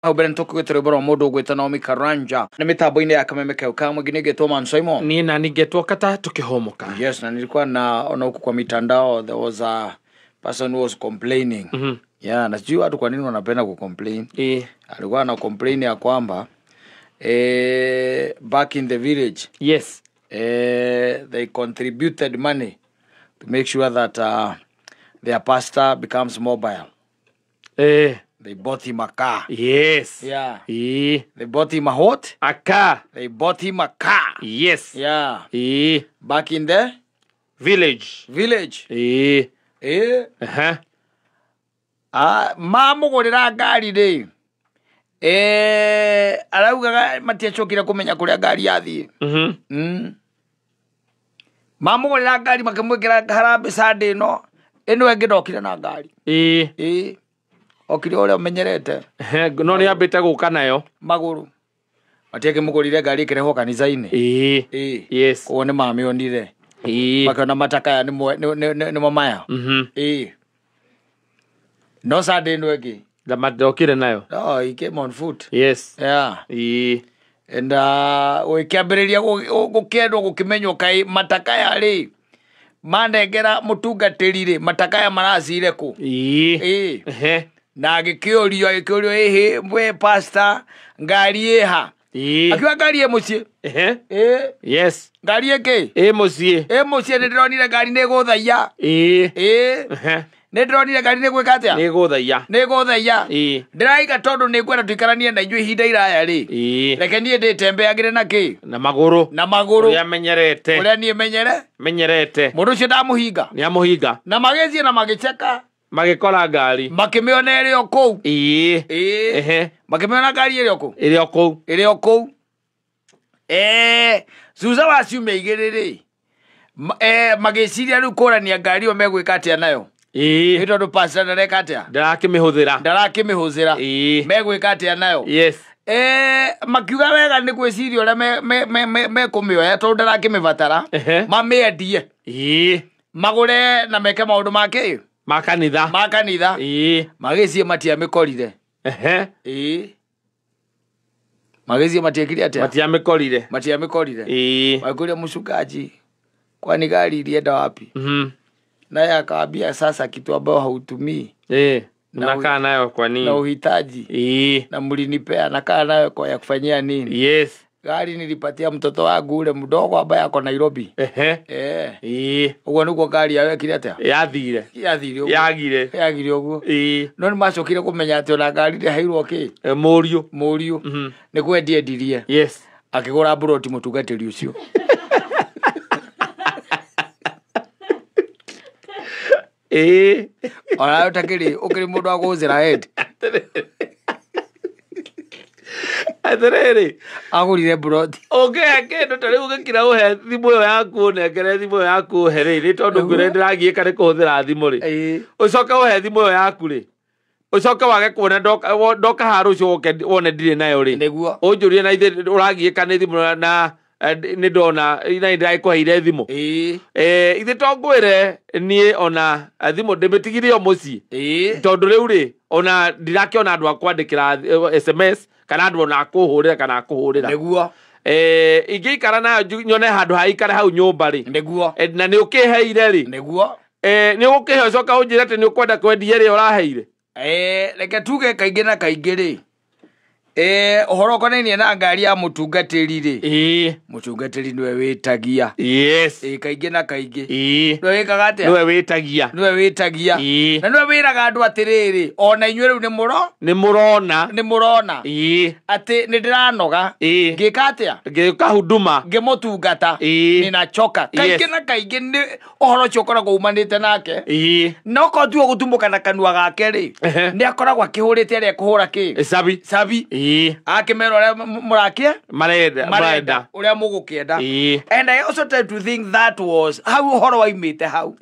Hau mbere nĩtũkũgĩte rwĩmbo rwa mũndũ ũgwĩtwo Naomi Karanja nĩ mĩtambo-inĩ ya Kameme Kau ka mwingĩ nĩngĩtwo Man Simon. Niĩ na ningetwo kata tũkĩhũmũka. Yes, na nilikuwa naona huku kwa mitandao there was a person who was complaining. Yeah, na sijui watu kwa nini wanapenda kucomplain. Alikuwa ana complain ya kwamba back in the village they contributed money to make sure that their pastor becomes mobile. They bought him a car. Yeah. They bought him a what? A car. They bought him a car. Yeah. Back in the village. Village. Ah, mamugurira ngari ri. Araugaga matiacokire kumenya kuria ngari yathie. Mamugurira ngari makimwikira harambee Sunday ino ino ĩngĩ ndokire na ngari. Okire ũrĩa ũmenyerete. No nĩ ambĩte gũka nayo. Magũrũ. Matiakĩmũgũrire ngari ĩkĩrehwo kanitha-inĩ. Koguo nĩ mamĩonire. Makĩona matakaya nĩmo maya. No Sunday ĩno ĩngĩ. Ndokire nayo. No, he came on foot. Yeah. And gũgĩkĩambĩrĩria gũkĩendwo gũkĩmenywo kaĩ matakaya rĩ manengera mũtungatĩri rĩ matakaya maracire kũ. Na agĩkĩũrio ĩhĩ we pastor ngari ĩha. Akiuga ngari ĩ mũciĩ. Ngari ĩkĩ? Ĩ mũciĩ. Ĩ mũciĩ, nĩ ndĩronire ngari nĩ ĩgũthaia. Nĩ ndĩronire ngari nĩ gwĩka atĩa? Nĩ ĩgũthaia. Nĩ ĩgũthaia. Ndĩraiga tondũ nĩ ngwenda tũikaranie na inyuĩ ihinda iraya rĩ. Reke niĩ ndĩtembeagĩre na kĩ? Na magũrũ. Na magũrũ. Ũrĩa menyerete. Ũrĩa niĩ menyere? Menyerete. Mũndũ ũcio ndamũhinga. Nĩ amũhinga. Na magĩthiĩ na magĩceka. Magĩkora ngari. Makĩmĩona ĩrĩ o kũu. Makĩmĩona ngari ĩrĩ o kũu. Ĩrĩ o kũu. Ĩrĩ o kũu. Thutha wa ciumia igĩrĩ rĩ, magĩciria rĩu kũrania ngari ĩyo megwĩka atĩa nayo. Nĩ tondũ pastor ndareka atĩa? Ndarakĩmĩhũthĩra. Ndarakĩmĩhũthĩra. Megwĩka atĩa nayo? Makiuga wega nĩ gwĩciria ũrĩa mekũmĩoya tondũ ndarakĩmĩbatara. Mamĩendie. Magũre na meke maũndũ ma kĩ? Ma kanitha. Ma kanitha. Magĩciĩ matiamĩkorire. Magĩciĩ matiekire atĩa? Matiamĩkorire. Matiamĩkorire. Makĩũria mũcungaji, kwani gari ilienda wapi? Naye akawaambia sasa kitu ambayo hautumii. Unakaa nayo kwa nini? Na uhitaji. Na mlinipea nakaa nayo kwa ya kufanyia nini? Gari nilipatia mtoto wangu ule mdogo ambaye ako Nairobi. Ũguo nĩguo ngari yao yekire atĩa? Yathire. Yathire ũguo. Yagire. Yagire ũguo. No nĩmacokire kũmenya atĩ ona ngari ndĩheirwo kĩ? Mũriũ. Mũriũ. Nĩ kwendia endirie. Akĩgũra mburoti mũtungatĩri ũcio. Ona ũtakĩrĩ, ũkĩrĩ mũndũ wa gũcĩra head. Atĩrĩrĩ. Agũrire mburoti. Ũngĩhe kĩndũ ta rĩu ũgĩkira ũhe thimũ ĩyo yaku ũnengere thimũ ĩyo yaku ũhe rĩ, nĩ tondũ ngwĩre ndĩragiĩka nĩ kũhũthĩra thimũ rĩ. Ũcoke ũhe thimũ ĩyo yaku rĩ. Ũcoke wage kuona ndoka haha rũciũ ũke wone ndirĩ nayo rĩ. Nĩguo. Ũnjũrie na ithe ũragiĩka nĩ thimũ na nĩ ndona na ndĩragĩkũheire thimũ. Ithe to ngwĩre niĩ ona thimũ ndĩmĩtigire o mũciĩ. Tondũ rĩu rĩ ona ndirakĩona andũ a kwandĩkĩra SMS kana andũ ona kũhũrĩra kana kũhũrĩra. Nĩguo. Ingĩikara nayo nyone handũ ha ikare hau nyũmba rĩ. Nĩguo. Na nĩ ũkĩheire rĩ. Nĩguo. Nĩ ũgũkĩhe ũcoka ũnjĩre atĩ nĩ ũkwenda kwendia ĩrĩa ũraheire. Reke tuge kaingĩ na kaingĩ rĩ. Ũhoro ũkonainie na ngari ya mũtungatĩri rĩ. Mũtungatĩri nĩwe wĩtagia. Kaingĩ na kaingĩ. Nĩwe wĩkaga atĩa? Nĩwe wĩtagia. Nĩwe wĩtagia. Na nĩwe wĩraga andũ atĩrĩrĩ, ona inyuĩ rĩu nĩ mũrona. Nĩ mũrona. Atĩ nĩ ndĩranoga. Ngĩka atĩa? Ngĩka huduma. Ngĩmũtungata. Ninachoka. Kaingĩ na kaingĩ nĩ ũhoro ũcio ũkoragwo umanĩte nake. Na okorwo tiwe gũtumũka na kanua gake rĩ, nĩ akoragwo akĩhũrĩte arĩa ekũhũra kĩ? Cabi. Cabi. Akĩmera ũrĩa mũrakia? Marenda. Marenda. Ũrĩa mũgũkĩenda. And I also try to think that was hau ũhoro waimĩte hau.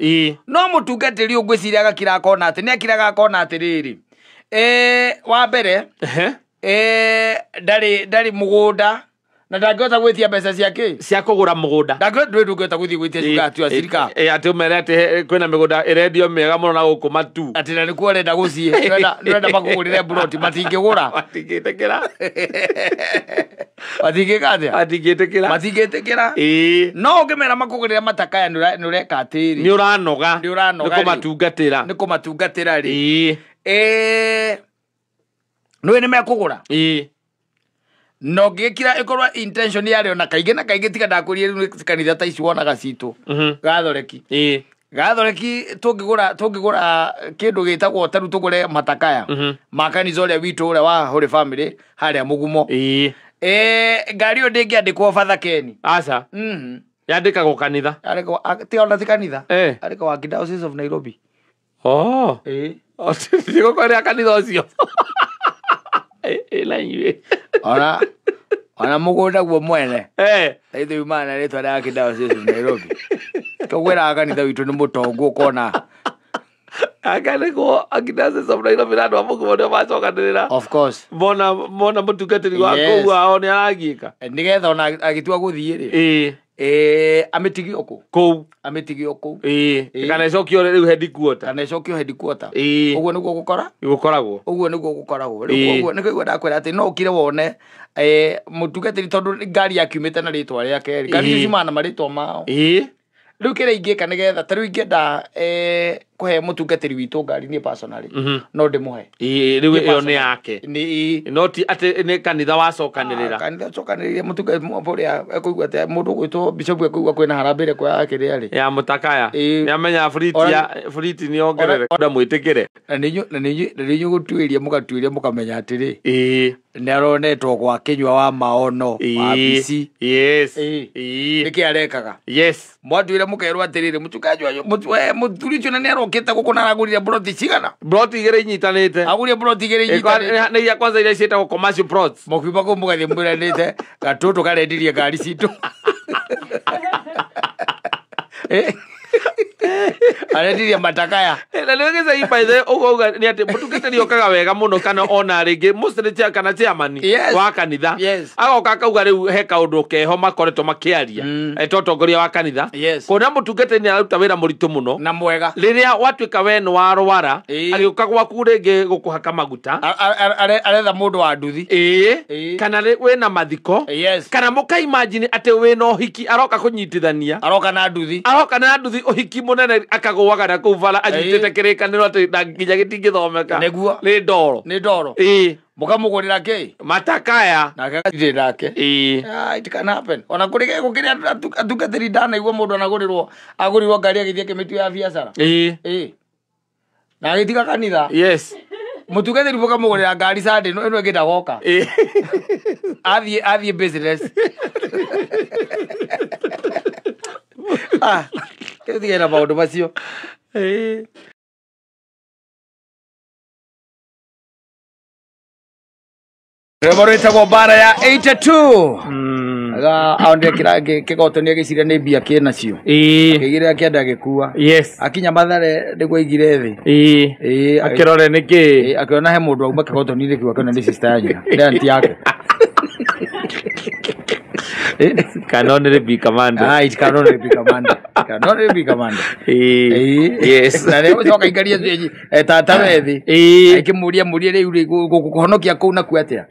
No mũtungatĩri ũngwĩciria agakira akona atĩ, nĩ akiraga akona atĩrĩrĩ. Wa mbere, ndarĩ mũgũnda, Na ndangĩhota gwĩtia mbeca ciake cia kũgũra mũgũnda. Ndangĩhota gũthiĩ gwĩtia ciuga atĩ acirika. Atĩ ũmere atĩ kwĩna mĩgũnda ĩrendio mĩega mũno na gũkũ matu. Atĩ na nĩkuo ũrenda gũciĩ. Nĩũrenda makũgũrĩre mburoti matingĩgũra. Matingĩtĩkĩra. Matingĩka atĩa? Matingĩtĩkĩra. Matingĩtĩkĩra. Ĩĩ. No ũngĩmera makũgũrĩre matakaya nĩũreka atĩrĩ. Nĩũranoga. Nĩũranoga. Nĩ kũmatungatĩra. Nĩ kũmatungatĩra rĩ. Ĩĩ. Nĩũĩ nĩmekũgũra. Ĩĩ. No ngĩkira ĩkorwo intention yarĩ ona kaingĩ na kaingĩ tiga ndakũrie rĩu kanitha ta ici wonaga citũ. Gathoreki. Ĩĩ. Gathoreki tũngĩgũra kĩndũ gĩtagwo ta rĩu tũgũre matakaya. Ma kanitha ũrĩa witũ ũrĩa wa Holy Family harĩa Mũgumo. Ĩĩ. Ngari ĩyo ndĩngĩandĩkwo Father Ken. Aca. Yandĩkagwo kanitha. Yandĩkagwo ti ona ti kanitha. Yandĩkagwo Archdiocese of Nairobi. Oh. Ĩĩ. Tigũkorera kanitha ũcio. Ĩĩ na inyuĩ. Ona mũgũnda guo mwene. Eh. Ithuĩ yumana na rĩtwa rĩa Archdiocese of Nairobi. Tũgwĩraga kanitha witũ nĩ mũtongu ũkona. Anga nĩguo Archdiocese of Nairobi na andũ a Mũgumo nĩo macokanĩrĩra. Of course. Mona mũtungatĩri wa kũu wao nĩ aragiĩka. Nĩgetha ona agĩtua gũthiĩ rĩ. Ĩĩ. Amĩtige o kũu. Kũu. Amĩtige o kũu. Ĩĩ. Kana ĩcokio rĩu headquarter. Kana ĩcokio headquarter. Ĩĩ. Ũguo nĩguo gũkora? Gũkoragwo. Ũguo nĩguo gũkoragwo. Rĩu ũguo nĩguo ndakwĩra atĩ no ũkire wone mũtungatĩri tondũ ngari yakiumĩte na rĩtwa rĩake rĩ. Ngari icio ciumaga na marĩtwa mao. Ĩĩ. Rĩu kĩrĩa ingĩka nĩgetha ta rĩu ingĩenda kũhe mũtungatĩri witũ ngari niĩ personally no ndĩmũhe. Ĩĩ rĩu ĩyo nĩ yake. Nĩ no ti atĩ nĩ kanitha wacokanĩrĩra. Kanitha wacokanĩrĩire mũtungatĩri ũrĩa ekũigua atĩ mũndũ ũgwĩtwo bishop ekũigua kwĩna harambee ĩrĩkũ ya kĩrĩa rĩ. Ya mũtakaya. Nĩamenya fleet nĩ yongerereka ndamwĩtĩkĩre. Na nĩ inyuĩ gũtuĩria mũgatuĩria mũkamenya atĩrĩ. Ĩĩ. Nĩ aronetwo gwa kĩnyua wa maono wa bici. Yes. Ĩĩ. Nĩkĩ arekaga? Yes. Mwatuire mũkerwo atĩrĩrĩ mũchungaji wanyu mũthuri ũcio na nĩ arokĩte gũkũ na aragũrire mburoti cigana? Mburoti igĩrĩ inyitanĩte. Agũrire mburoti igĩrĩ inyitanĩte. Nĩ iria kwanza iria ciĩtagwo commercial plots. Mũkiuma kũu mũgathiĩ mwĩranĩte gatũtũ karendirie ngari citũ. Arendirie matakaya. Na nĩ gĩcagi by the ũguo uga nĩ atĩ mũtungatĩri okaga wega mũno kana ona rĩngĩ mostly kana chairman wa kanitha. Agoka akauga rĩu he kaũndũ keho makoretwo makĩaria to ũtongoria wa kanitha. Kuona mũtungatĩri nĩ araruta wĩra mũritũ mũno na mwega. Rĩrĩa watuĩka we nĩ warwara agĩũka gwaku rĩngĩ gũkũhaka maguta aretha mũndũ wa nduthi. Ĩĩ. Kana wĩna mathiko. Kana mũka imagine atĩ wĩna ũhiki aroka kũnyitithania. Aroka na nduthi. Aroka na nduthi ũhiki mũnene akagũaga na kũu bara anyitĩte kĩrĩkanĩro atĩ na nginya gĩtingĩthomeka. Nĩguo. Nĩ ndoro. Nĩ ndoro. Ĩĩ. Mũkamũgũrĩra kĩ? Matakaya. Nake agathiĩ nake. Ĩĩ. It can happen. Ona kũrĩ gũkĩrĩ atungatĩri ndanaigua mũndũ anagũrĩrwo agũrirwo ngari agĩthiĩ akĩmĩtua ya biacara. Ĩĩ. Ĩĩ. Na agĩtiga kanitha. Yes. Mũtungatĩri mũkamũgũrĩra ngari Sunday ĩno ĩngĩ ndagoka. Ĩĩ. Athiĩ business. Tige na maũndũ macio. Ĩĩ. Rwĩmbo rwĩtagwo Mbara ya 82. Aga aondire kĩra kĩgoto nĩ agĩciria nĩ mbia kĩnacio. Ĩĩ. Akĩigĩrĩra kĩanda agĩkua. Yes. Akinya Mathare nĩguo aigire thĩ. Ĩĩ. Ĩĩ. Akĩrore nĩkĩ? Akĩona he mũndũ auma kĩgoto-inĩ kĩu akĩona nĩ sister ya nyina. Nĩ auntie yake. Can only be commander. It can only be commander. Can only be commander. Yes. Na rĩu coka ikaria tata wethi. Akĩmũria mũrie rĩu rĩ gũkũhonokia kũu nakuo atĩa?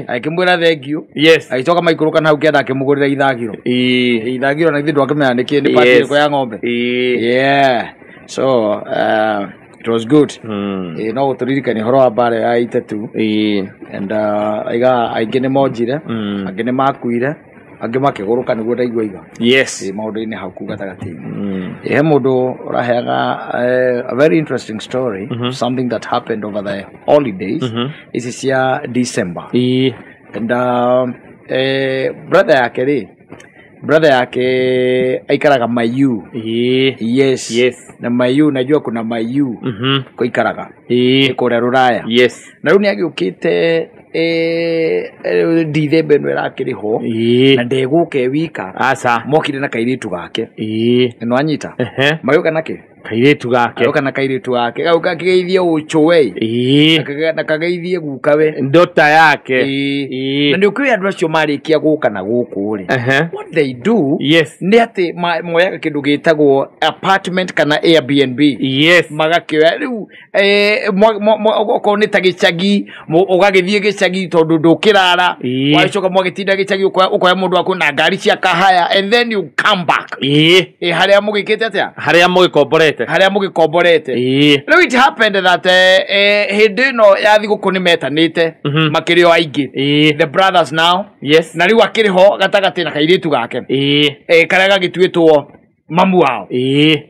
Akĩmwĩra thank you. Yes. Agĩcoka maikũrũka na hau kĩanda akĩmũgũrĩra ithagiro. Ithagiro na githĩ ndwakĩmenya nĩkĩ nĩ part ĩrĩkũ ya ng'ombe. Yeah. So, it was good. No gũtũririkania ũhoro wa mbara ya 82. And aiga aingĩ nĩ monjire, angĩ nĩ makuire, angĩ makĩgũrũka nĩguo ndaigua iga. Yes. Maũndũ-inĩ hau kũu gatagatĩ-inĩ. He mũndũ ũraheaga a very interesting story, something that happened over the holidays. Ici cia December. And brother yake rĩ, brother yake aikaraga Mayu. Yes. Yes. Na Mayu najua kuna Mayu. Kuikaraga. Kũrĩa Rũraya. Yes. Na rĩu nĩagĩũkĩte Dithemba ĩno ĩrakĩrĩho. Na ndegũka e wika. Aca. Mokire na kairĩtu gake. Nĩwanyita? Magĩũka nakĩ? Kairĩtu gake. Aroka na kairĩtu gake. Gau gakĩgeithie ũcũwe. Ĩĩ. Na kageithie gukawe. Ndota yake. Ĩĩ. Na nĩ ũkĩũĩ andũ acio marĩkia gũka na gũkũ rĩ. What they do Yes. nĩ atĩ moyaga kĩndũ gĩtagwo apartment kana Airbnb. Yes. Magakĩoya rĩu okorwo nĩ ta gĩcagi, ũgagĩthiĩ gĩcagi tondũ ndũkĩrara. Ĩĩ. Wacoka mwagĩtinda gĩcagi ũkoya mũndũ waku na ngari cia kahaya and then you come back. Ĩĩ. Harĩa mũgĩkĩte atĩa? Harĩa mũgĩkomborete. Harĩa mũgĩkomborete. Ĩĩ. Rĩu it happened that hĩndĩ ĩno ya thigũkũ nĩ metanĩte makĩrĩ o aingĩ. Ĩĩ. The brothers now. Yes. Na rĩu akĩrĩ ho gatagatĩ na kairĩtu gake. Ĩĩ. Karĩa gagĩtuĩtwo mamu wao. Ĩĩ.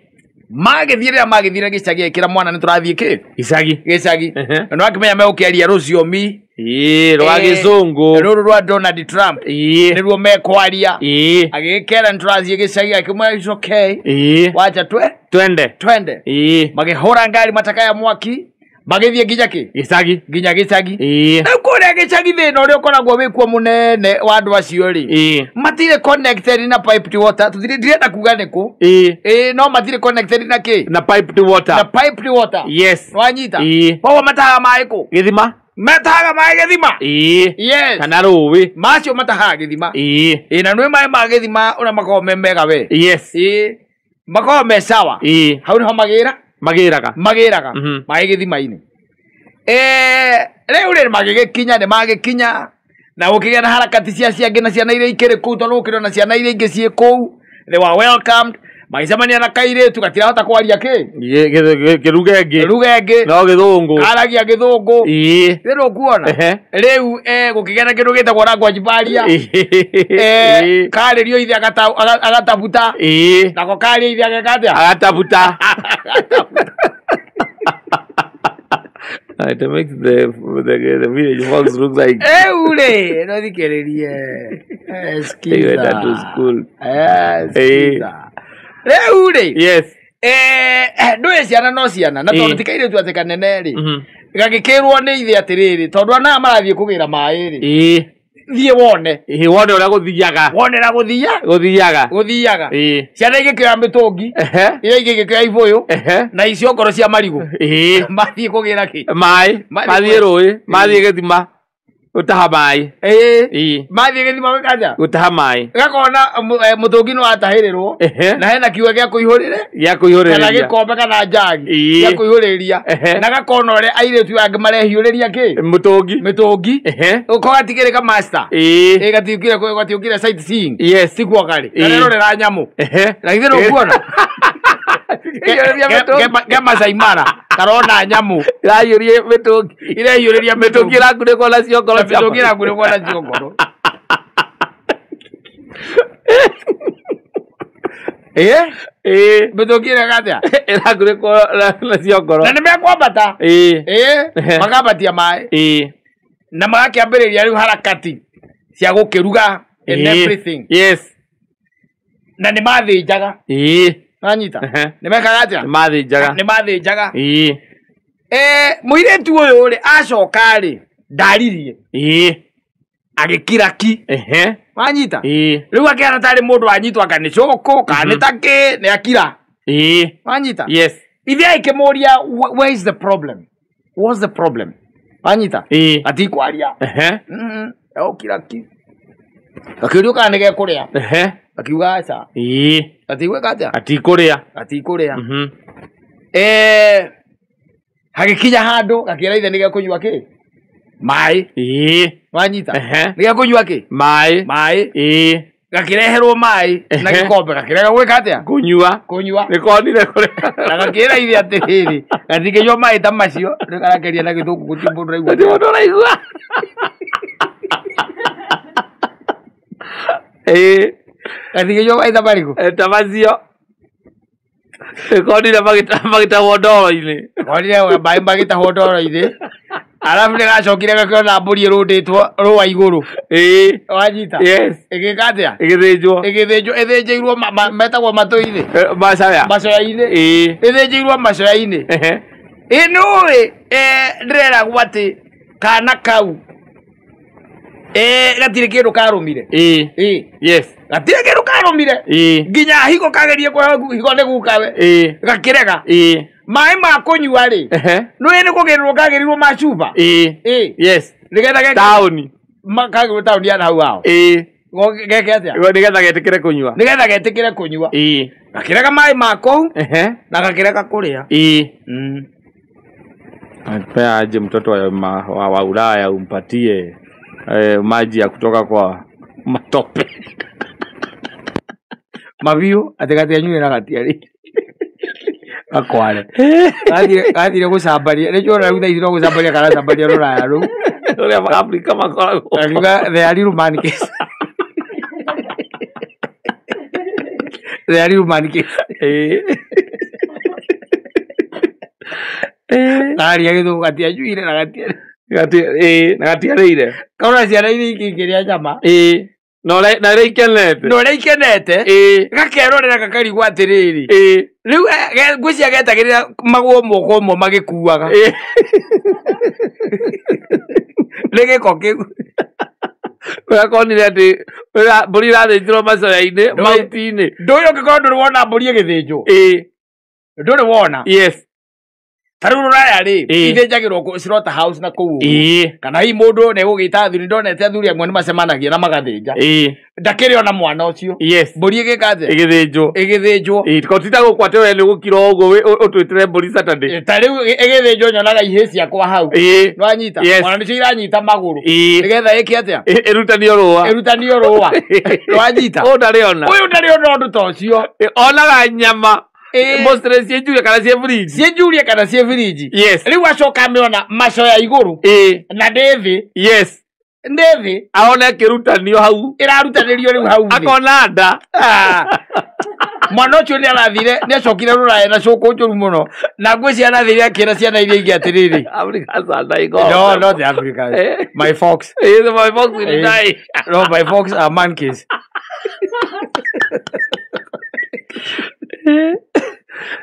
Magĩthiĩ rĩrĩa magĩthire gĩcagi akĩra mwana nĩ tũrathiĩ kĩ? Gĩcagi. Gĩcagi. Na nĩwakĩmenya megũkĩaria rũciomi. Ĩĩ, rwa gĩcũngũ. Rũrũ rwa Donald Trump. Ĩĩ. Nĩruo mekwaria. Ĩĩ. Agĩgĩkera nĩ tũrathiĩ gĩcagi akĩmwĩra it's okay. Ĩĩ. Wacha Twende. Twende. Ĩĩ. Magĩhũra ngari matakaya mwaki magĩthiĩ nginya kĩ? Gĩcagi. Nginya gĩcagi. Ĩĩ. Rĩu kũrĩa gĩcagi thĩna ũrĩa ũkoragwo wĩkuo mũnene wa andũ acio rĩ. Ĩĩ. Matirĩ connected na piped water. Tũtirĩ ndirenda kuga nĩkũ. Ĩĩ. Ĩĩ, no matirĩ connected na kĩ? Na piped water. Na piped water. Yes. Wanyita? Ĩĩ. Koguo matahaga maĩ kũ? Gĩthima. Matahaga maĩ gĩthima. Ĩĩ. Yes. Kana rũĩ. Macio matahaga gĩthima. Ĩĩ. Ĩĩ, na nĩ maĩ ma gĩthima ũrĩa makoragwo me mega we. Yes. Ĩĩ. Makoragwo me sawa. Ĩĩ. Hau nĩho magĩra? Magĩraga. Magĩraga. Maĩ gĩthima-inĩ. Rĩu rĩ magĩgĩkinya nĩ magĩkinya na gũkĩgĩa na harakati cia ciangĩ na ciana iria ikĩrĩ kũu tondũ gũkĩrĩ na ciana iria ingĩ ciĩ kũu. They were welcomed. Magĩcemania na kairĩtu gatirahota kwaria kĩ? Kĩruga ĩngĩ. Ruga ĩngĩ. No gĩthũngũ. Karagia gĩthũngũ. Ĩĩ. Rĩu ũkuona? Rĩu gũkĩgĩa na kĩndũ gĩtagwo language barrier. Ĩĩ. Karĩrio ithe agatabuta. Ĩĩ. Nako karĩrio ithe ageka atĩa? Agatabuta. It makes the village folks look like Rĩu rĩ, no thikĩrĩrie. They went to school. Skiza. Rĩu rĩ. Yes. Ndũĩ ciana no ciana na tondũ ti kairĩtu atĩ kanene rĩ. Gagĩkĩrwo nĩ ithe atĩrĩrĩ tondũ ana marathiĩ kũgĩra maĩ rĩ. Ĩĩ. Thiĩ wone. Ĩĩ, wone ũrĩa gũthiaga. Wone ũrĩa gũthiaga. Gũthiaga. Gũthiaga. Ĩĩ. Ciana igĩkĩoya mĩtũngi. Iria ingĩ igĩkĩoya ibũyũ. Na icio ngoro cia marigũ. Ĩĩ. Mathiĩ kũgĩra kĩ? Maĩ. Mathiĩ rũĩ. Mathiĩ gĩthima. Gũtaha maĩ. Ĩĩ. Mathiĩ gĩthima gwĩka atĩa? Gũtaha maĩ. Gakona mũtũngi nĩ watahĩrĩrwo. Na hena kiuga gĩa kũihũrĩre. Gĩa kũihũrĩrĩria. Kana gĩkombe kana njagi. Gĩa kũihũrĩrĩria. Na gakona ũrĩa airĩtu angĩ marehiũrĩria kĩ? Mũtũngi. Mĩtũngi. Ũko gatigĩrĩ ka master. Ĩĩ. Ĩĩ, gatiũkire sightseeing. Yes. Tikuo karĩ. Ĩĩ. Karerorera nyamũ. Na githĩ ndũkuona? Ke Masai Mara karona nyamũ. Iraiyũria mĩtũngi. Iraiyũrĩria mĩtũngi ĩrakunĩkwo na ciongoro cia Mĩtũngi ĩrakunĩkwo na ciongoro. Ĩĩ? Ĩĩ. Mĩtũngi ĩreka atĩa? Ĩrakunĩkwo na ciongoro. Na nĩ mekwambata. Ĩĩ. Ĩĩ. Makambatia maĩ. Ĩĩ. Na magakĩambĩrĩria rĩu harakati cia gũkĩruga and everything. Yes. Na nĩ mathĩnjaga. Ĩĩ. Wanyita? Nĩ mekaga atĩa? Nĩ mathĩnjaga. Nĩ mathĩnjaga. Ĩĩ. Mũirĩtu ũyũ rĩ acoka rĩ ndaririe. Ĩĩ. Agĩkira ki. Wanyita? Ĩĩ. Rĩu akĩhana tarĩ mũndũ wanyitwo anga nĩ cũkũ kana nĩ takĩ nĩ akira. Ĩĩ. Wanyita? Yes. Ithe akĩmũria where is the problem? What's the problem? Wanyita? Ĩĩ. Atikwaria. Okira ki. Akĩũrio kana nĩ gekũrĩa. Akiuga aca. Ĩĩ. Atigwĩka atĩa? Atikũrĩa. Atikũrĩa. Hagĩkinya handũ gakĩra ithe nĩ gekũnyua kĩ? Maĩ. Ĩĩ. Wanyita? Nĩ gekũnyua kĩ? Maĩ. Maĩ. Ĩĩ. Gakĩreherwo maĩ na gĩkombe gakĩrega gwĩka atĩa? Kũnyua. Kũnyua. Nĩkonire kũrĩa. Na gakĩra ithe atĩrĩrĩ gatingĩnyua maĩ ta macio rĩu karakeria na gĩthũngũ gũtirĩ mũndũ ũraigua. Gũtirĩ mũndũ ũraigua. Ĩĩ. Gatingĩnyua maĩ ta marĩkũ? Ta macio. Nĩkonire magĩtahwo ndoro-inĩ. Konire maĩ magĩtahwo ndoro-inĩ. Arabu nĩ gacokire gakĩona mbũri ĩrũndĩtwo rũa igũrũ. Ĩĩ. Wanyita? Yes. Ĩgĩka atĩa? Ĩgĩthĩnjwo. Ĩgĩthĩnjwo, ĩthĩnjĩirwo metagwo matũ-inĩ. Macoya. Macoya-inĩ. Ĩĩ. Ĩthĩnjĩirwo macoya-inĩ. Ĩĩ nĩũĩ ndĩreragwo atĩ kana kau Gatirĩ kĩndũ karũmire. Yes. Gatirĩ kĩndũ karũmire. Nginya higo kagerie kũheo higo nĩ gukawe. Gakĩrega. Maĩ ma kũnyua rĩ. Nĩ nĩ kũgĩrĩrwo kagĩrĩrwo ma cuba. Yes. Nĩgetha geke taũni. Kagĩrĩrwo taũni ya hau hao. Geke atĩa? Nĩgetha getĩkĩre kũnyua. Nĩgetha getĩkĩre kũnyua. Gakĩrega maĩ ma kũu. Na gakĩrega kũrĩa. Pea aje mtoto wa Ulaya umpatie maji ya kutoka kwa matope. Mabiu atigati anyue na gatiari. Akware. Gathire gũcambaria. Nĩkĩo rĩu thaa ici no gũcambaria karacambaria rũraya rũu. Ũrĩa Afrika makoragwo. Akiuga they are real man case. They are real man case. Karia gĩthũngũ gatianyuire na gatiarĩire. Na gatiarĩire. Kaona ciana iria ingĩ ikĩrĩa nyama. Na ũrĩa ikenete. Na ũrĩa ikenete. Gakerorera gakarigwo atĩrĩrĩ. Rĩu ngwĩciria getagĩrĩra magũrũ moko ũmwe magĩkuaga. Nĩ gĩko kĩu. Ũrĩa konire atĩ mbũri irathĩnjĩrwo macoya-inĩ, mahuti-inĩ. Ndũĩ ũngĩkorwo ndũrĩ wona mbũri ĩgĩthĩnjwo. Ndũrĩ wona. Yes. Ta rĩu rũraya rĩ, ithĩnjagĩrwo slaughter house na kũu ũguo. Kana hihi mũndũ nĩ egũgĩta athuri, ndonete athuri amwe nĩ macemanagia na magathĩnja. Ndakĩrĩ ona mwana ũcio. Yes. Mbũri ĩgĩka atĩa? Ĩgĩthĩnjwo. Ĩgĩthĩnjwo. Ko ti ta gũkũ atĩ we nĩ gũkira o ũguo ũtwĩtĩre mbũri Saturday. Ta rĩu ĩgĩthĩnjwo nyonaga ihĩĩ ciakwa hau. Nĩwanyita? Yes. Ona nĩcio iranyita magũrũ. Nĩgetha ĩke atĩa? Ĩrutanio rũa. Ĩrutanio rũa. Nĩwanyita? Ũyũ ndarĩ ona. Ũyũ ndarĩ ona ũndũ ta ũcio. Onaga nyama. Mostly ciĩ njurie kana ciĩ fridge. Ciĩ njurie kana ciĩ fridge. Yes. Rĩu acoka amĩona macoya igũrũ. Na ndĩ thĩ. Yes. Ndĩ thĩ. Aone ĩkĩrutanio hau. Ĩrarutanĩrio rĩu hau thĩ. Akona nda. Mwana ũcio nĩ arathire, nĩ acokire rũraya na cũkũ njũru mũno. Na ngwĩciria arathire akĩra ciana iria ingĩ atĩrĩrĩ. Africans are dying off. No, not the Africans. My fox. My fox will die. No, my fox are monkeys.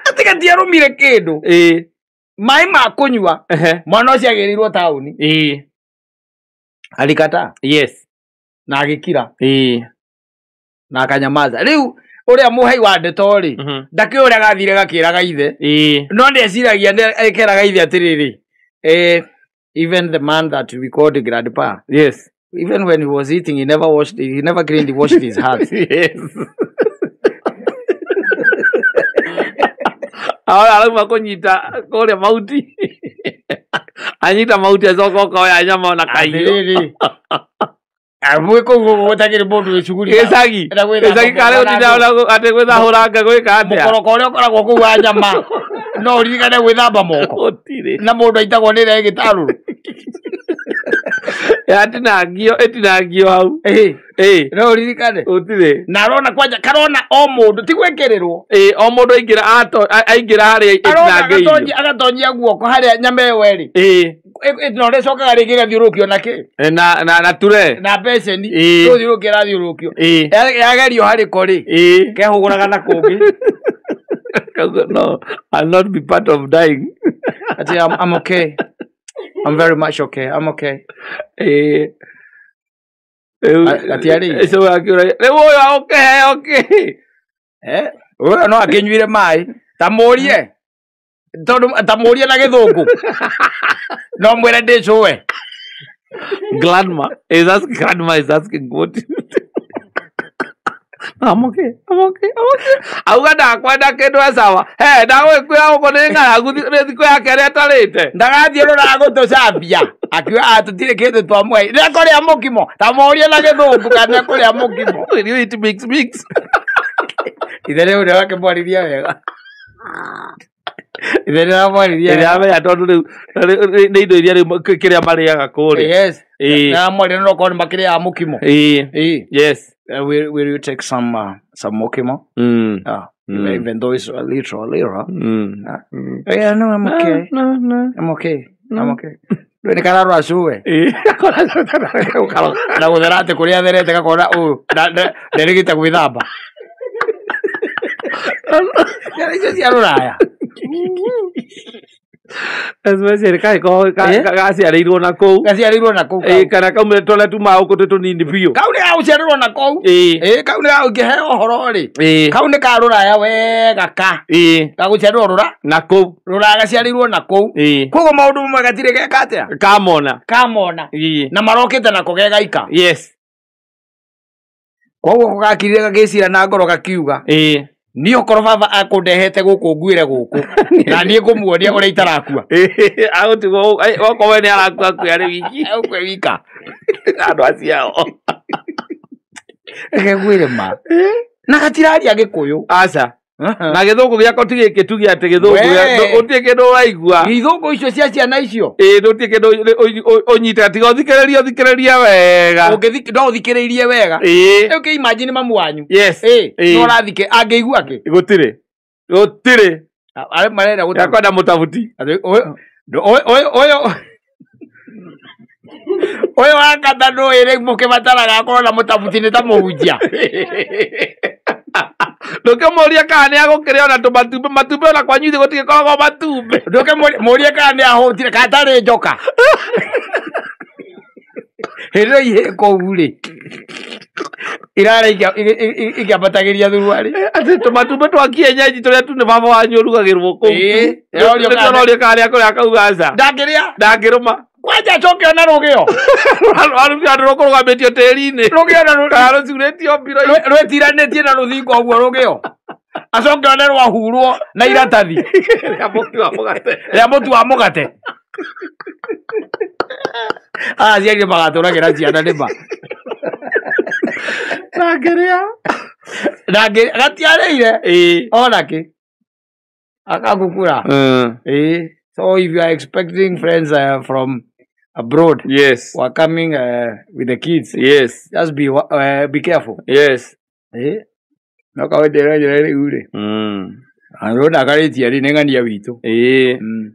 Atĩ gatiarũmire kĩndũ. Maĩ ma kũnyua. Mwana ũcio agĩrĩirwo taũni. Alikata. Yes. Na agĩkira. Na akanyamaza. Rĩu ũrĩa mũhei wa ndeto rĩ, ndakĩũĩ ũrĩa gathire gakĩraga ithe. No ndeciragia ekeraga ithe atĩrĩrĩ. Even the man that we called grandpa. Yes. Even when he was eating, he never washed, he never cleaned, he washed his hands. Yes. Ahora arauma kũnyita kũrĩa mahuti. Anyita mahuti acoka okoya nyama ona kaiyo. Atĩrĩrĩ. Amwe kũu gũtagĩrĩ mũndũ wĩ cuguri. Gĩcagi. Gĩcagi karĩa ũtindaga atĩ gwĩthahũranga gwĩka atĩa. Mũkoroko ũrĩa ũkoragwo kũu wa nyama. No ũririkane gwĩthamba moko. Gũtirĩ. Na mũndũ aitagwo nĩ ĩrĩa ĩgĩtarũrũ. Yatinangio, ĩtinangio hau. No ũririkane. Gũtirĩ. Na arona kwanja karona o mũndũ ti gwĩkĩrĩrwo. O mũndũ aingĩra aingĩra harĩa ĩtinangĩirio. Agatonyia guoko harĩa nyama ĩyo ĩrĩ. No rĩcokaga rĩngĩ ĩgathiũrũrũkio na kĩ? Na ture. Na beceni. Gũthiũrũrũkio ĩrathiũrũrũkio. Yagerio harĩ ko rĩ. Kehũgũraga na kũngĩ. No, I'll not be part of dying. Ati I'm okay. I'm very much okay. I'm okay. Gatiarĩire. Rĩu ũyũ ũkĩheo kĩ? Ũyũ no akĩnyuire maĩ. Ta mũrie. Tondũ ta mũrie na gĩthũngũ. No mwĩre ndĩcũe. Grandma is asking, grandma is asking what. I'm okay. I'm okay. I'm okay. Auga ndakwenda kĩndũ e sawa. He, ndagwĩkwĩra gũkũ nĩ ng'aragu nĩ thikũ yake ĩrĩa atarĩte. Ndagathiĩ rũraya gũtũcambia. Akiuga tũtirĩ kĩndũ twamũhe. Nĩ ekũrĩa mũkimo. Ta mũrie na gĩthũngũ kana nĩ ekũrĩa mũkimo. Will you eat mix mix? Ithe rĩu nĩ wakĩmwarĩria wega. Ithe nĩ aramwarĩria. Nĩramenya tondũ rĩu nĩ indo iria rĩu kĩrĩa marĩaga kũrĩa. Yes. Nĩaramwarĩria no korwo nĩ makĩrĩaga mũkimo. Yes. Will you take some mokimo? Even though it's a little. Yeah, no, I'm okay. No. I'm okay. I'm okay. Nĩ kararora cuwe. Na gũthera atĩ kũrĩa atherete gakona ũyũ nderĩgĩte gwĩthamba. Ciana icio cia rũraya. Especially kai ko gaciarĩirwo na kũu. Gaciarĩirwo na kũu. Kana kaumire tũrĩa tumaga gũkũ twĩ tũnini biũ. Kau nĩ gagũciarĩrwo na kũu. Kau nĩ gagũkĩheo ũhoro rĩ. Kau nĩ ka rũraya wega ka. Gagũciarĩrwo rũra na kũu. Rũraya gaciarĩirwo na kũu. Koguo maũndũ mamwe gatirĩ geka atĩa? Kamona. Kamona. Na marokĩte nako ge gaika. Yes. Koguo gakirire gagĩcira na ngoro gakiuga. Niĩ okorwo baba akũndehete gũkũ nguĩre gũkũ na niĩ ngũmuonia ũrĩa itarakua. Agũtigwo okorwo we nĩ arakua akue arĩ wiki. Akue wika. Andũ acio. Reke ngwĩre ma. Na gatiraria Gĩkũyũ. Aca. Na gĩthũngũ gĩakwa ti gĩkĩ tuge atĩ gĩthũngũ gũtirĩ kĩndũ ũraigua. Gĩthũngũ icio cia ciana icio. Gũtirĩ kĩndũ ũnyitaga tiga ũthikĩrĩrie wega. No ũthikĩrĩirie wega. Rĩu kĩ imagine mamu wanyu. Yes. No ũrathikĩ angĩigua kĩ? Gũtirĩ. Gũtirĩ. Arĩa marenda gũtabuti. Akwenda mũtabuti. Ũyũ ũyũ wa kata ndũĩ rĩu mũkĩbataraga akorwo na mũtabuti nĩ ta mũhunjia. Ndũkĩmũrie kana nĩ agũkĩrĩa ona tũmatumbĩ matumbĩ ona kwanyu ithuĩ gũtigĩkoragwo matumbĩ. Ndũkĩmũrie kana nĩ ahũtire kana tarĩ njoka. Hĩndĩ ĩyo ihĩ kũu rĩ irara ikĩambatagĩria thuruarĩ. Atĩ tũmatumbĩ twa kienyeji tũrĩa tu nĩ baba wanyu ũrugagĩrwo kũu. Nĩũrorio kana nĩ akũrĩa akauga aca. Ndangĩrĩa. Ndangĩrũma. Kwanja acoke ona rũgĩo. Rũgĩo rũkũrũgamĩtio tĩri-inĩ. Rũgĩo na kana rũcurĩtio mbiro-inĩ. Rwĩtiranĩtie na rũthingo ũguo rũgĩo. Acoke one rwahurwo na iratathi. Rĩa mũtu wa mũgate. Rĩa mũtu wa mũgate. Aciari nĩ magatũragĩra ciana nĩ ma. Ndangĩrĩa. Ndangĩrĩa gatiarĩire. Ona kĩ. Akagukura. So if you are expecting friends from abroad, yes, who are coming with the kids, yes, just be careful. Yes. No kawaida rĩu rĩ. Andũ ndakarĩtie rĩ nĩ ng'ania witũ.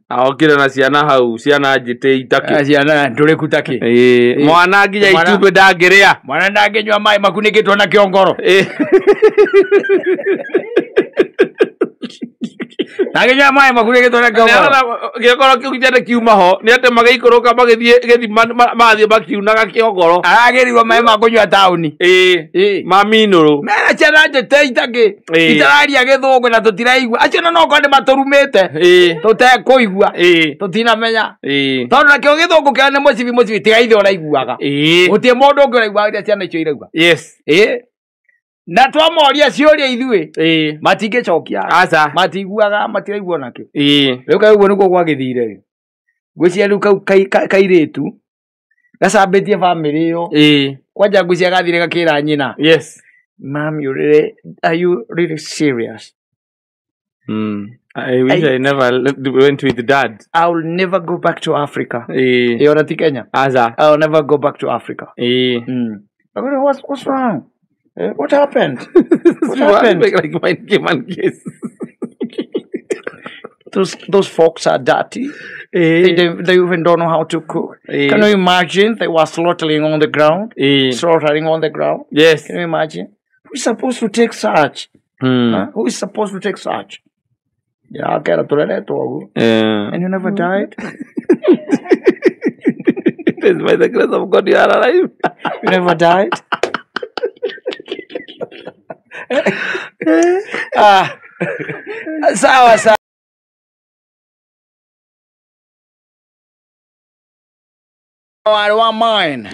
Aokire na ciana hau ciana njĩtĩ itakĩ. Ciana ndũrĩku takĩ. Mwana nginya itumbĩ ndangĩrĩa. Mwana ndangĩnyua maĩ makunĩkĩtwo na kĩongoro. Ndangĩnyua maĩ makunĩkĩtwo na kĩongoro. Kĩongoro kĩu nginya kiuma ho nĩ atĩ magĩikũrũka magĩthiĩ gĩthima mathiĩ makiunaga kĩongoro. Aragĩrirwo maĩ ma kũnyua taũni. Ma minũrũ. Mena ciana njĩtĩ itakĩ. Itararia gĩthũngũ na tũtiraigua. Acio no okorwo nĩ matũrumĩte. Tũtekũigua. Tũtinamenya. Tondũ nakĩo gĩthũngũ kĩao nĩ mũcibi mũcibi tiga ithe ũraiguaga. Gũtirĩ mũndũ ũngĩ ũraiguaga ũrĩa ciana icio iraigua. Yes. Na twamoria ciũria ithuĩ matingĩcokia. Aca. Matiguaga matiraigua onakĩ. Rĩu kaĩ ũguo nĩguo gwagĩthire rĩ. Ngwĩciria rĩu kau kairĩtu gacambĩtie bamĩrĩ ĩyo. Kwanja ngwĩciria gathire gakĩra nyina. Yes. Mom, you really, are you really serious? I wish I never went with dad. I will never go back to Africa. Ona ti Kenya. Aca. I will never go back to Africa. What's wrong? What happened? What happened? Like my came case. Those folks are dirty. They even don't know how to cook. Can you imagine? They were slaughtering on the ground. Slaughtering on the ground. Yes. Can you imagine? Who is supposed to take such? Huh? Who is supposed to take such? Yeah, and you never died. It is by the grace of God you are alive. You never died. Sawa sawa. Wa mine.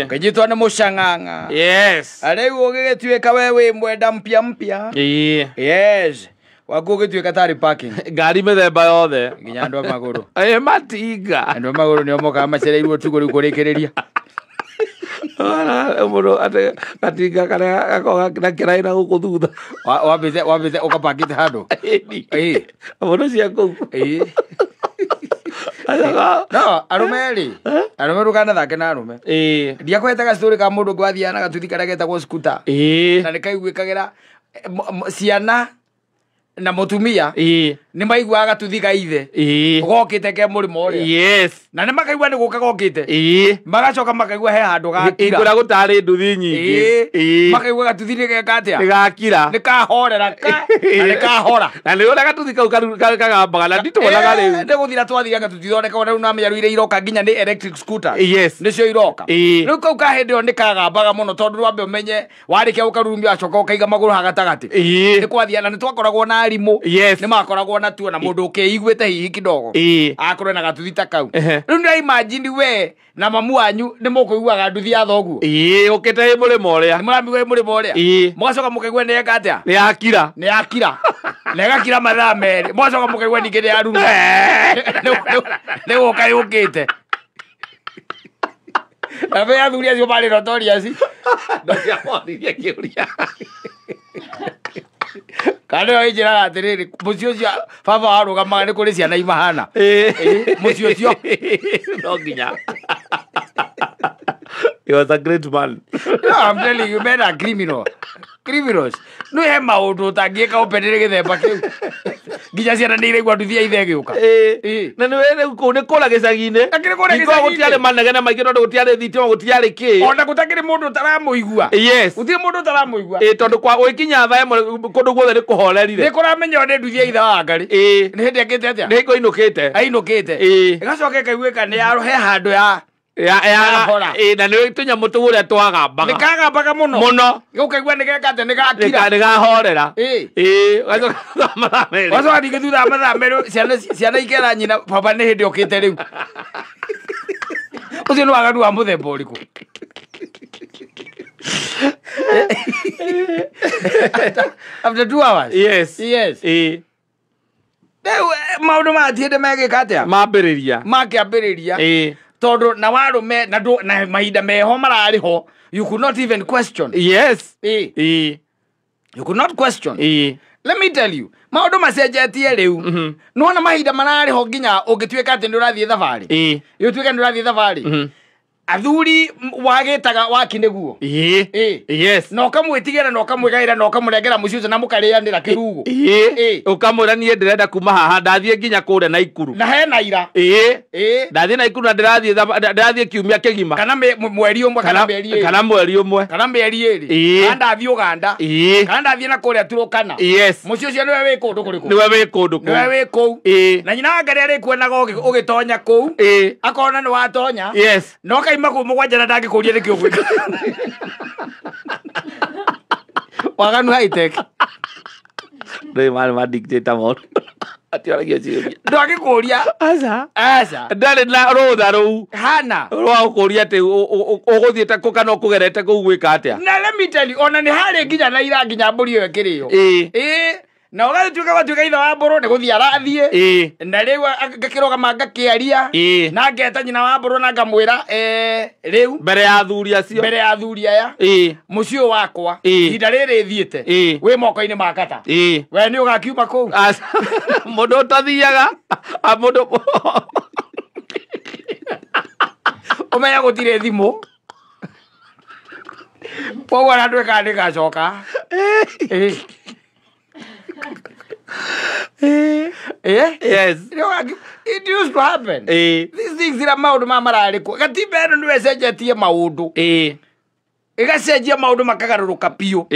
Kajitwa nĩ mũcang'ang'a. Yes. Rĩu ũgĩgĩtuĩka we wĩ mwenda mpya mpya. Yes. Waku ũgĩtuĩka tarĩ parking. Ngari mĩthemba yothe. Nginya andũ a magũrũ. Matinga. Andũ a magũrũ nĩo mokaga macereirwo ũtukũ rĩu kũrĩkĩrĩria. Mũndũ atĩ gatinga karĩa gakoragwo na kĩraĩ na gũkũ thutha. Wambĩte ũkapakĩte handũ. Mũndũ cia kũu. No, arũme rĩ, arũme ndũkanathake na arũme. Ndiakũhete gastory ka mũndũ ũngĩ wathiaga na gatuthi karĩa getagwo scooter. Na nĩ kaiguĩkagĩra ciana na mũtumia Nĩ maiguaga gatuthi ga ithe. Gokĩte ke mũrĩmo ũrĩa. Yes. Na nĩ makaigua nĩ gũka gokĩte. Magacoka makaigua he handũ gakira. Kũrĩa gũtarĩ nduthi nyingĩ. Makaigua gatuthi nĩ geka atĩa? Nĩ gakira. Nĩ kahorera ka. Na nĩ kahora. Na nĩ ũrĩa gatuthi kau kagambaga na ndituonaga rĩu. Nĩ gũthira twathiraga tũtithondekagwo na rĩu namenya rĩu iria iroka nginya nĩ electric scooters. Yes. Nĩcio iroka. Rĩu kau ka hĩndĩ ĩyo nĩ kagambaga mũno tondũ wambe ũmenye warĩkia gũkarurumia wacoka ũkaiga magũrũ ha gatagatĩ. Nĩ kwathia na nĩ twakoragwo na arimũ. Yes. Nĩ makoragwo na tuo na mũndũ ũkĩiguĩte hihi kidogo. Akorwo na gatuthi ta kau. Rĩu nĩ imagine we na mamu wanyu nĩ mũkũiguaga nduthi ya thoguo. Ũkĩte ĩ mũrĩmo ũrĩa. Nĩ mũramĩigua ĩ mũrĩmo ũrĩa. Mũgacoka mũkaigua nĩ yeka atĩa? Nĩ yakira. Nĩ yakira. Na ĩgakira mathaa merĩ. Mũgacoka mũkaigua ningĩ nĩ yaruruma. Nĩ gũka yũkĩte. Na be athuri acio marĩ notorious. Ndũngĩamoririe kĩũria. Kana nĩyo ĩnjĩraga atĩrĩrĩ, mũciĩ ũcio baba warũgamaga nĩ kũrĩ ciana imahana. Mũciĩ ũcio. No nginya. He was a great man. No, I'm telling you, men are criminal. Criminals. No he maũndũ ũtangĩka ũpenere gĩthemba kĩu. Nginya ciana nĩ iraigua nduthi ya ithe ĩgĩũka. Na nĩ wĩ kũu nĩ kũra gĩcagi-inĩ. Akĩrĩ kũrĩa gĩcagi-inĩ. Gũtiarĩ manegene maingĩ tondũ gũtiarĩ thitima, gũtiarĩ kĩ. Ona gũtakĩrĩ mũndũ ũtaramũigua. Yes. Gũtirĩ mũndũ ũtaramũigua. Tondũ kwa ũgĩkinya thaa ĩmwe kũndũ guothe nĩ kũhorerire. Nĩ kũramenywo nĩ nduthi ya ithe wa Ngarĩ. Nĩ hĩndĩ akĩte atĩa? Nĩ hingo ainũkĩte. Ainũkĩte. Ĩgacoka ĩkaiguĩka nĩ he handũ ya na nĩ tũnyamũ tũu ũrĩa twagambaga. Nĩ kagambaga mũno. Mũno. Ũkaigua nĩ geka atĩa, nĩ gakira. Nĩ gahorera. Ũgacoka thutha wa mathaa merĩ. Ũgacoka ningĩ thutha wa mathaa merĩ ciana ikera nyina baba nĩ hĩndĩ okĩte rĩu. Ũcio nĩ waganu wa mũthemba ũrĩkũ? After 2 hours. Yes. Yes. Rĩu maũndũ maya ti hĩndĩ megĩka atĩa? Mambĩrĩria. Makĩambĩrĩria. Tondũ na warume na na mahinda meho mararĩ ho, you could not even question. Yes. You could not question. Let me tell you, maũndũ macenjetie rĩu. Nĩwona mahinda mararĩ ho nginya ũngĩtuĩka atĩ nĩ ũrathiĩ thabarĩ. Ũtuĩke nĩ ũrathiĩ thabarĩ. Athuri wagĩtaga waki nĩguo. Yes. Na ũkamwĩtigĩra na ũkamwĩgaĩra na ũkamũnengera mũciĩ ũcio na mũkarĩanĩra kĩrugo. Ũkamwĩra niĩ ndĩrenda kuma haha ndathiĩ nginya kũrĩa Naikuru. Na hena ira. Ndathiĩ Naikuru na ndĩrathiĩ kiumia kĩgima. Kana mweri ũmwe kana mĩeri ĩrĩ. Kana mweri ũmwe. Kana mĩeri ĩrĩ. Kana ndathiĩ Uganda. Kana ndathiĩ na kũrĩa Turkana. Yes. Mũciĩ ũcio nĩwe wĩ kũndũ kũrĩkũ? Nĩwe wĩ kũndũ kũu. Nĩwe wĩ kũu. Na nyina wa Ngarĩ arĩkuonaga ũgĩtonya kũu. Akona nĩ watonya. Yes. Na ũkaima kũu mũgwanja na ndangĩkũria nĩkĩ ũgwĩka. Waganu high tech. Ndũĩ marĩ ma dictator moru. Atioragia ciũria. Ndangĩkũria. Aca. Aca. Ndarĩ na rũtha rũu. Hana. Rwa gũkũria atĩ ũgũthiĩte kũ kana ũkũgerete kũu gwĩka atĩa. Na let me tell you, ona nĩ harĩ nginya na ira nginya mbũri ĩyo ĩkĩrĩo. Na ũgatuĩka gwatuĩka ithe wa mbũrũ nĩ gũthiĩ arathiĩ. Na rĩu ngakĩrũgama ngakĩaria. Na ngeta nyina wa mbũrũ na ngamwĩra rĩu mbere ya athuri acio. Mbere ya athuri aya. Mũciĩ ũyũ wakwa ihinda rĩrĩ thiĩte wĩ moko-inĩ ma kata. We nĩ ũgakiuma kũu. Mũndũ ũtathiaga. Mũndũ ũmenya gũtirĩ thimũ. Koguo ona ndwĩkaga nĩ ngacoka. Yes. It used to happen. These things ira maũndũ ma mararĩ kuo. Gatiba ĩno nĩwe ĩcenjetie maũndũ. Ĩgacenjia maũndũ makagarũrũka biũ.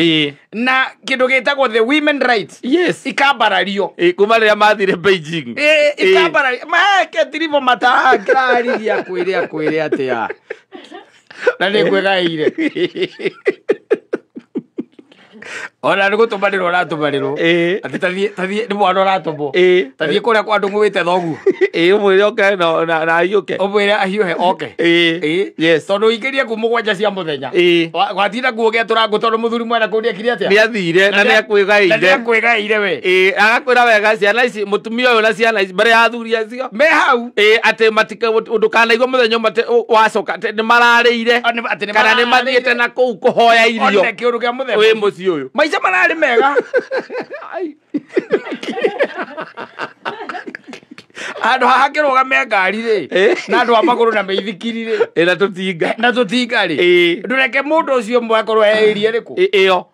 Na kĩndũ gĩtagwo the women rights. Yes. Ikambarario. Kuma rĩrĩa mathire Beijing. Ikambarario. Maheke tiribo matangĩrarĩria kwĩre akwĩre atĩa. Na nĩ ngwĩgaĩire. Ona nĩ gũtũmanĩrwo ũratũmanĩrwo. Atĩ tathiĩ nĩ mwana ũratũmwo. Tathiĩ kũrĩa kwa andũ ngũĩte thoguo. Ũmwĩre oke na ahiũke. Ũmwĩre ahiũhe oke. Yes. Tondũ ũingĩrie kũu mũgwanja cia mũthenya. Watinda kuo ũgĩatũra ngũ tondũ mũthuri mwena kũu nĩekire atĩa? Nĩ athire na nĩakwĩgaĩire. Na nĩakwĩgaĩire we. Agakwĩra wega ciana ici mũtumia ũyũ na ciana ici mbere ya athuri acio. Me hau. Atĩ ndũkanaigua mũthenya ũmwe atĩ wacoka atĩ nĩ mararĩire. Kana nĩ mathiĩte na kũu kũhoya irio. One kĩũndũ kĩa mũthemba. Wĩ mũciĩ ũyũ. Maica mararĩ mega. Andũ haha kĩrũgame ngari rĩ na andũ a magũrũ na mĩithikiri rĩ na tũtinga rĩ ndũreke mũndũ ũcio ũmwe akorwo e area ĩrĩkũ ĩyo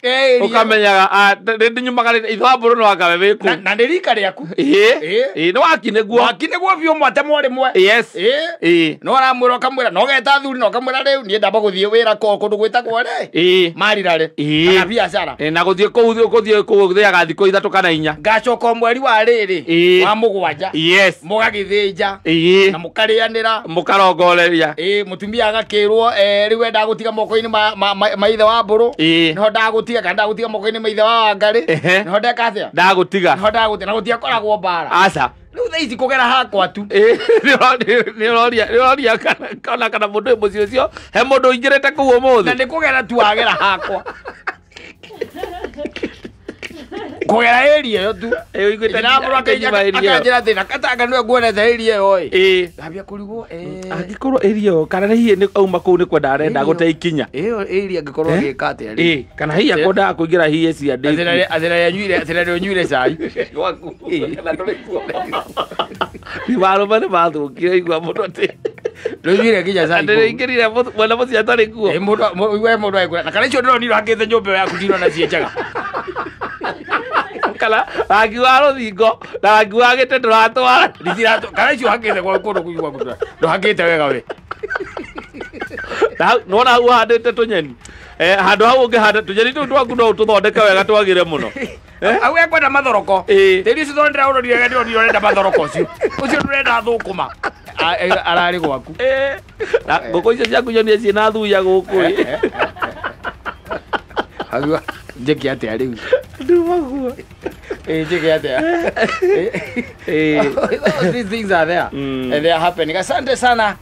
ũkamenyaga nyumaga ithe wa mbũrũ no akawe wĩ kũu na nĩ rika rĩaku ĩĩ nĩ waki nĩguo waki nĩguo biũ mwate mwarĩ mwe yes ĩĩ no aramwĩra ũkamwĩra no geta athuri na ũkamwĩra rĩu niĩ ndamba gũthiĩ wĩra kũndũ gwĩtagwo rĩ marirarĩ kana biacara na gũthiĩ kũu gũthiaga thikũ 3 kana 4 ngacoka mweri wa rĩrĩ wa 7 yes mũgagĩthĩnja na mũkarĩanĩra mũkarongoreria mũtumia agakĩrwo rĩu ndagũtiga moko-inĩ ma ithe wa mbũrũ nĩho ndagũtiga kana ndagũtiga moko-inĩ ma ithe wa Wangarĩ nĩho ndeka atĩa ndagũtiga nĩho ndagũtiga na gũtiakoragwo mbara aca rĩu thaa ici kũgera hakwa tu nĩ ũroria kana mũndũ wĩ mũciĩ ũcio he mũndũ ũingĩrĩte kũu ũmũthĩ na nĩ kũgera tu wagera hakwa kũgera area ĩyo tu akanjĩra thĩna katanga nĩwe nguonete area ĩyo ĩ ngambia kũrigwo angĩkorwo area ĩyo kana hihi nĩ auma kũu nĩ kwenda arenda gũte ikinya ĩyo area angĩkorwo agĩka atĩa rĩ kana hihi akwendaga kũingĩra hihi cia ndĩ athĩra rĩa ũnyuire cai gwaku kana ndũrĩ kuo marũme nĩ mathũkire igua mũndũ atĩ ndũnyuire nginya cai ndĩingĩrire mwena mũciĩ atarĩ kuo we mũndũ agĩkwĩra na kana icio ndĩronire hakĩte nyũmba ĩyo yaku ndirona ciĩ njega kana rangi wa rũthingo na rangi wa gĩtĩ ndũratwara kana icio hakĩte kũndũ kũu gwaku ndũhakĩte wega we nĩwona hau ũhandĩte tũnyeni handũ hau ũngĩhanda tũnyeni tũu twaku no ũtũthondeke wega twagĩre mũno au ekwenda mathoroko tĩri ũcio tondũ ndĩraũrorire wega ndĩronire ũrenda mathoroko ũcio ũcio ndũrenda thũkũma ararĩ gwaku na ngũkũ icio ciaku nyonie ciĩna thuya gũkũ hau njĩke atĩa rĩu nduma njĩke atĩa these things are there and they are happening. Asante sana.